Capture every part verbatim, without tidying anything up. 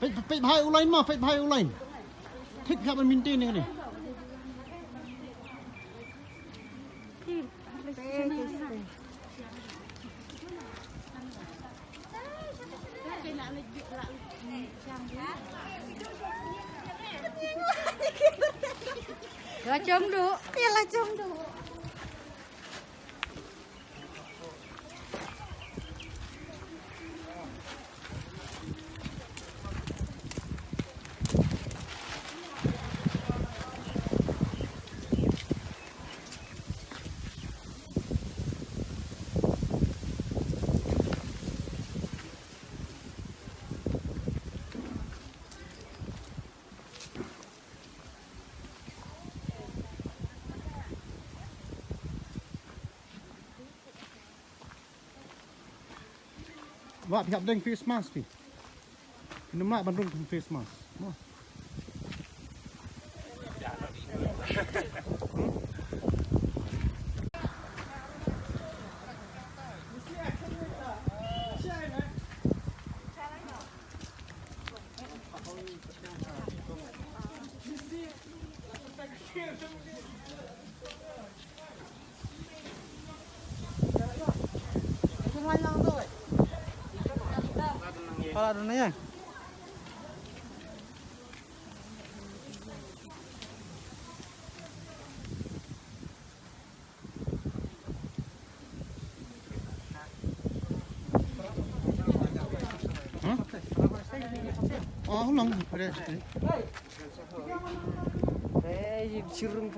Peit, peit bha u line ma, peit bha u line. Thik hap ban maintain ïa kane. La chong du. Ïa la chong du. Wah, phi hap deng face mask phi. Phi nym lah ban rung face mask. Mo. Huh? Oh, long rest, eh? Hey, you children,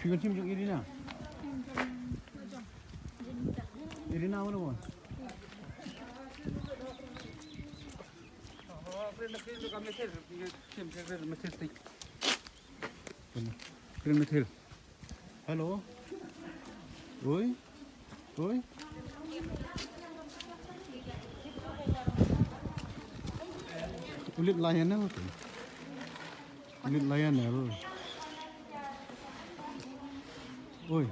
Phi wan shim jong Irina. Irina, mana wan? Kren Mathil. Hello. Oi. Oi. Ulit layan na tu. Ulit layan na tu. Oi.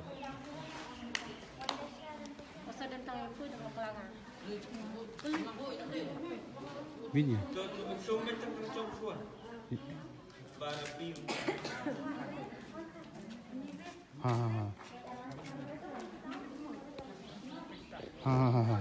Bini. Ha, ha, ha. Ha, ha, ha, ha.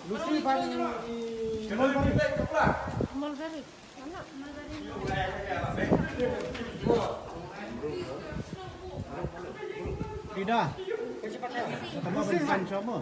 Lucy ban i Mulberry. Mulberry. Ida. Kamu ban san sama.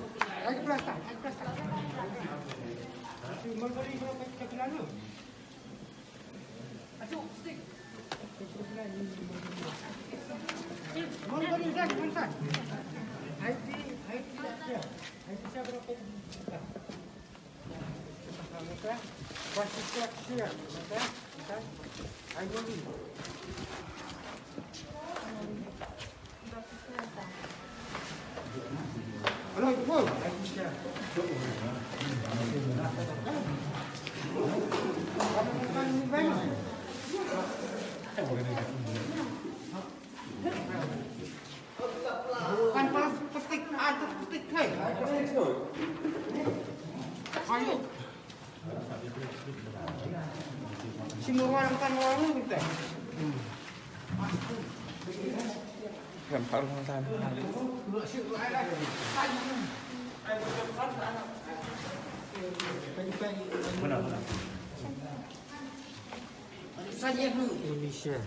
Elisha.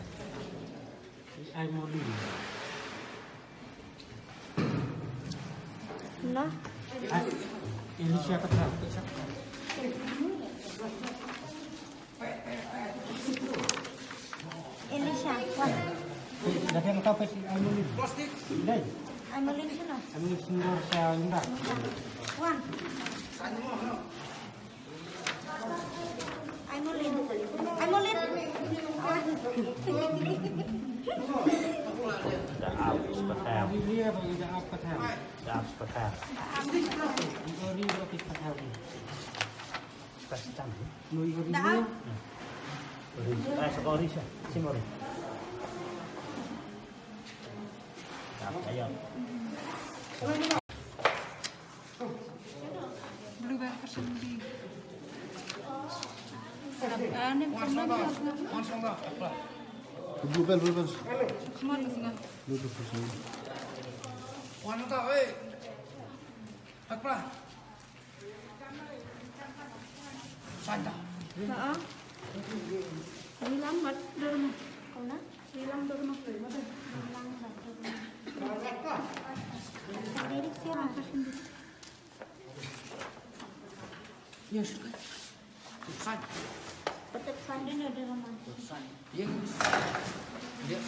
Ai Molin. Nah. Ai, Elisha Patel. Elisha, wan. Dah dia kata apa si Ai Molin? Dai. Ai Molin sana. Ai Molin sendor saya indah. Wan. Ai Molin. Ai Molin. Dah habis petang. Dia apa? Dah apa petang? Dah habis petang. Sorry, habis petang. Pas petang. Dah. Sorry. Ah, sorry, sorry. Sorry. Dah, ayo. Blue band person B. Blue band, blue band. Come on, let's go. Blue band person. Santa. Haa. Nilam mat derma. Kauna? Nilam derma. Nilam derma. Lirik siapa? Yes. San. Betul, San. Dia ada derma. San. Yes. Yes.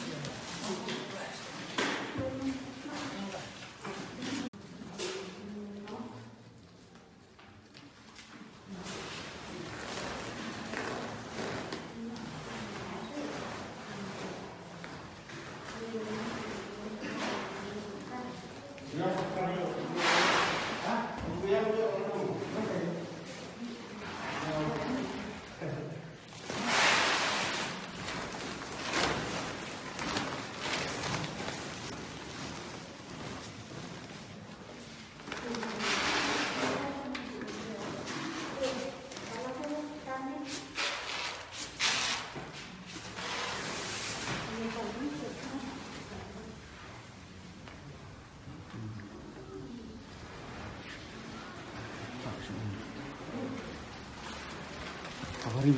Ha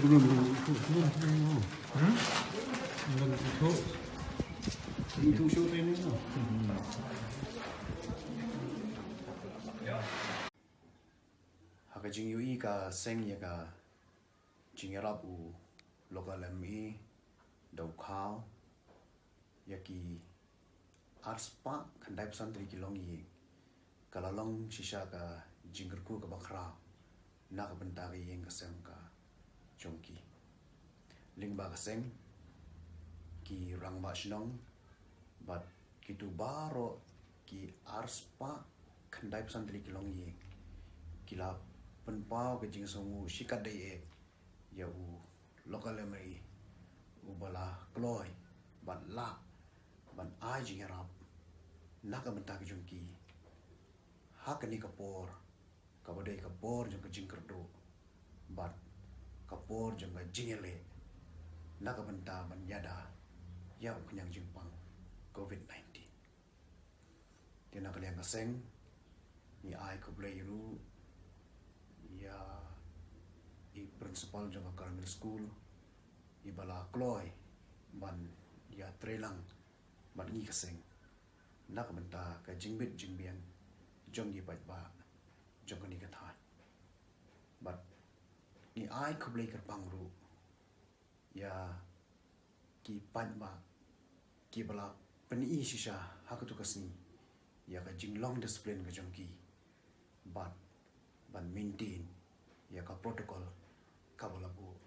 ka jingïohi ka seng ïa ka jingïarap u local M E da u khaw ïa ki arspah khyndai phew san tylli ki longïing, ka la long shisha ka jingkyrkhu kaba khraw na ka bynta ka ïing ka sem ka jong ki. Lyngba ka seng, ki rangbah shnong bad kito baroh ki arspah khyndai phew san tylli ki longïing, ki la pynpaw ka jingsngewnguh shikatdei eh ïa u local M E uba la kloi bad lah ban ai jingïarap na ka bynta ka jong ki ha kane ka por kaba dei ka por jong ka jingkyrduh bad ka por jong ka jingïaleh na ka bynta ban ïada ïa u khñiang jingpang covid nineteen. Te na ka liang ka seng ngi ai khublei ruh ïa i principal jong ka Carmel School iba la kloi ban ïatreilang bad ngi ka seng na ka bynta ka jingbit jingbiang jong ki paidbah jong kane ka thaiñ. Bad ngi ai khublei kyrpang ruh ïa ki paidbah kiba la pyni shisha ha kato ka sngi ïa ka jinglong discipline ka jong ki bad ban maintain ïa ka protocol kaba la buh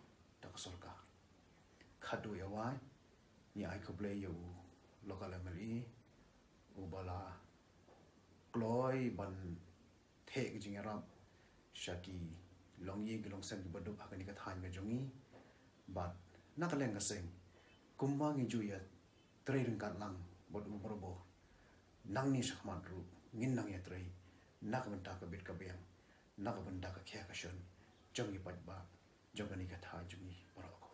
da ka sorkar. Khatduh ïa wai ngi ai khublei ïa u local M L A uba la kloi ban theh ka jingïarap sha ki longïing ki longsem kiba duk ha kane ka thaiñ ka jong ngi. Bad na ka liang ka seng kumba ngi ju ïatrei ryngkat lang bad u barabor, nangne shakhmat ruh ngin nang ïatrei na ka bynta ka bit ka biang, na ka bynta ka khia ka shon jong ngi paidbah jong kane ka thaiñ jong ngi baroh.